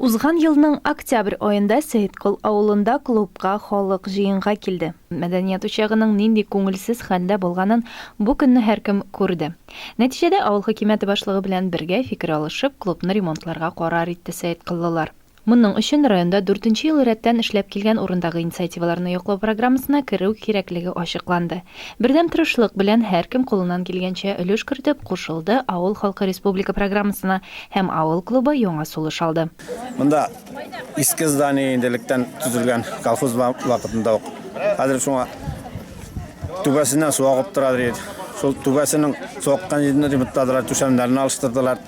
Узган елның октябрь аенда Сәеткол авылында клубка халык җыенга килде. Мәдәният учагының нинди күңелсез хәлдә булганын бу көнне һәркем күрде. Нәтиҗәдә, авыл хакимияте башлыгы белән бергә фикер алышып, клубны ремонтларга карар итте сәетколлылар. Моның өчен районда дүртенче ел рәттән эшләп килгән урындагы инициативаларны яклау программасына керү кирәклеге ачыкланды. Бердәм тырышлык белән һәркем кулыннан килгәнчә өлеш кертеп, кушылды Авыл халкы республика программасына һәм авыл клубы яңа сулыш алды. Монда иске здание инде электән төзелгән, колхоз вакытында ук. Хәзер шуңа түбәсеннән су агып тора ди. Шул түбәсенең су аккан җирен ремонтладылар, түшәмнәрен алыштырдылар.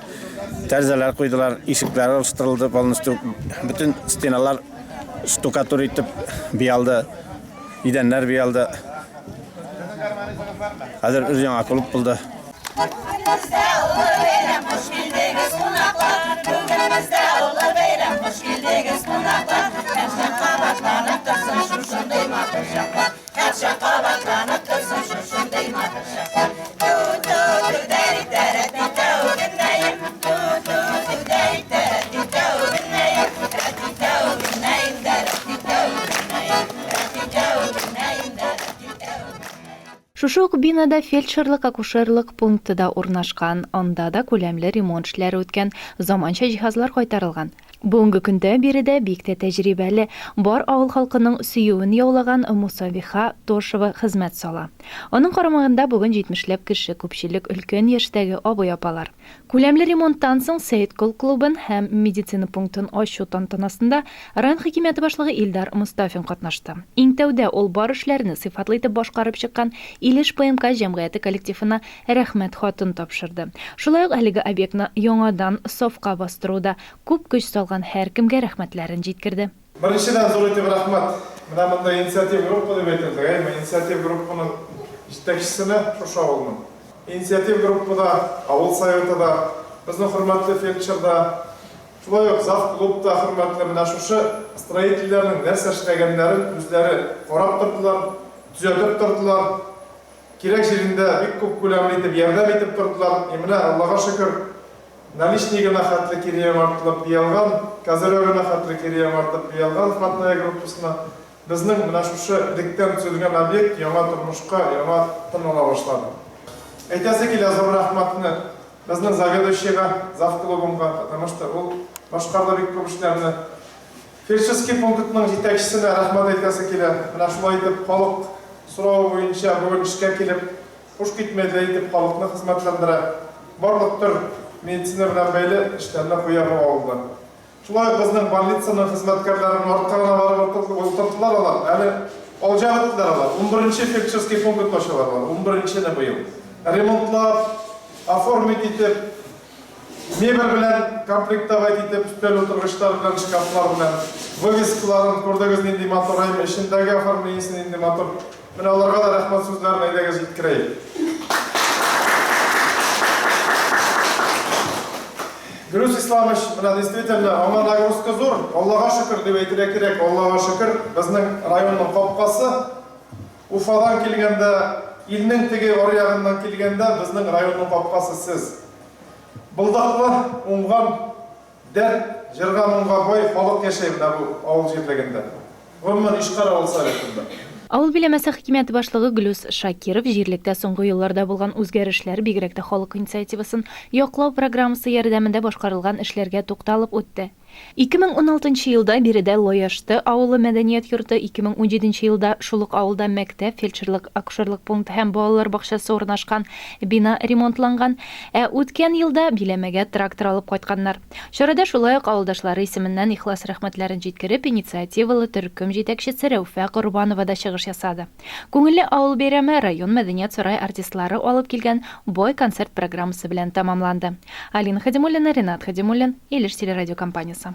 Тәрәзәләр куйдылар, ишекләр алыштырылды полностью. Бөтен стеналар штукатур итеп биялды, идәннәр биялды. Хәзер үз яңа клуб булды. Бүген бездә олы бәйрәм, хуш килдегез, кунаклар. Бүген бездә олы бәйрәм, хуш килдегез, кунаклар. Һәрчак кабатланып торсын шушындый матур чаклар. Һәрчак кабатланып торсын шушындый матур чаклар. Шушы ук бинада фельдшерлык-акушерлык пункты да урнашкан, анда да күләмле ремонт эшләре үткән, заманча җиһазлар кайтарылган. Бүгенге көндә биредә бик тә тәҗрибәле, бар авыл халкының сөюен яулаган Мусабиха Тошева хезмәт сала. Аның карамагында бүген җитмешләп кеше, күпчелек өлкән яшьтәге абый-апалар. Күләмле ремонттан соң Сәеткол клубын һәм медицина пунктын ачу тантанасында район хакимияте башлыгы Илдар Мостафин катнашты. Иң тәүдә ул бар эшләрне сыйфатлы итеп башкарып чыккан Илеш ПМК җәмгыяте коллективына Рәхмәт хатын тапшырды. Шулай ук әлеге объектны яңадан сафка бастыруда күп көч салган һәркемгә рәхмәтләрен җиткерде. Беренчедән, зур итеп рәхмәт. Менә монда инициатив группа дип әйтелде, әйеме? Инициатив группаның җитәкчесенә, шушы авылның. Инициатив группа да, авыл советы да, безнең хөрмәтле фельдшер да, шулай ук завклуб та хөрмәтле менә шушы строительләрнең нәрсә эшләгәннәрен үзләре карап тордылар, төзәтеп тордылар. Кирәк җирендә бик күп күләмле итеп ярдәм итеп тордылар. И менә, Аллага шөкер, наличнигына хәтле кире яңартылып биялган, козырегына хәтле кире яңартып биялган входная группасына безнең менә шушы электән төзелгән объект яңа тормышка, яңа тын ала башлады. Әйтәсе килә зур рәхмәтне безнең заведующийга, завклубымга, потому что ул башкарды бик күп эшләрне. Фельдшерский пунктның җитәкчесенә рәхмәт әйтәсе килә. Менә шулай итеп халык соравы буенча бүген эшкә килеп, хуш китмәдәй итеп халыкны хезмәтләндерә. Барлык төр медицина белән бәйле эшләрне куя бу авылда. Шулай ук безнең больницаның хезмәткәрләрен артка гына барып утырттылар алар, әле алҗа беттеләр алар. Унберенче фельдшерский пункт ачалар алар, унберенчене быел. Ремонтлап, оформить итеп, Мебель белән комплектовать итеп, өстәл утыргычлар белән, шкафлар белән. Вывескаларын күрдегез нинди матур, әйме, эчендәге оформлениесе нинди матур. Менә аларга да рәхмәт сүзләрен әйдәгез җиткерәек. Гөлүс Исламович, менә действительно, аңа нагрузка зур, Аллага шөкер дип әйтергә кирәк, Аллага шөкер, безнең районның капкасы. Уфадан килгәндә, илнең теге аръягыннан килгәндә, безнең районның капкасы сез. Булдыклы, уңган, дәрт, җырга-моңга бай халык яшәй менә бу авыл җирлегендә. Гомумән, Ишкар авыл советында. Авыл биләмәсе хакимияте башлыгы Глүс Шакиров җирлектә соңгы елларда булган үзгәрешләр, бигрәк тә халык инициативасын яклау программасы ярдәмендә башкарылган эшләргә тукталып үтте. 2016 нчы елда биредә Лояшты авылы мәдәният йорты, 2017 нче елда шул ук авылда мәктәп, фельдшерлык-акушерлык пункты һәм балалар бакчасы урнашкан бина ремонтланган, ә үткән елда биләмәгә трактор алып кайтканнар. Чарада шулай ук авылдашлары исеменнән ихлас рәхмәтләрен җиткереп, инициативалы төркем җитәкчесе Рәүфә Корбанова да чыгыш ясады. Күңелле авыл бәйрәме район мәдәният сарае артистлары алып килгән бай концерт программасы белән тәмамланды. Алина Хадимуллина, Ренат Хадимуллин, Илеш телерадиокомпаниясе.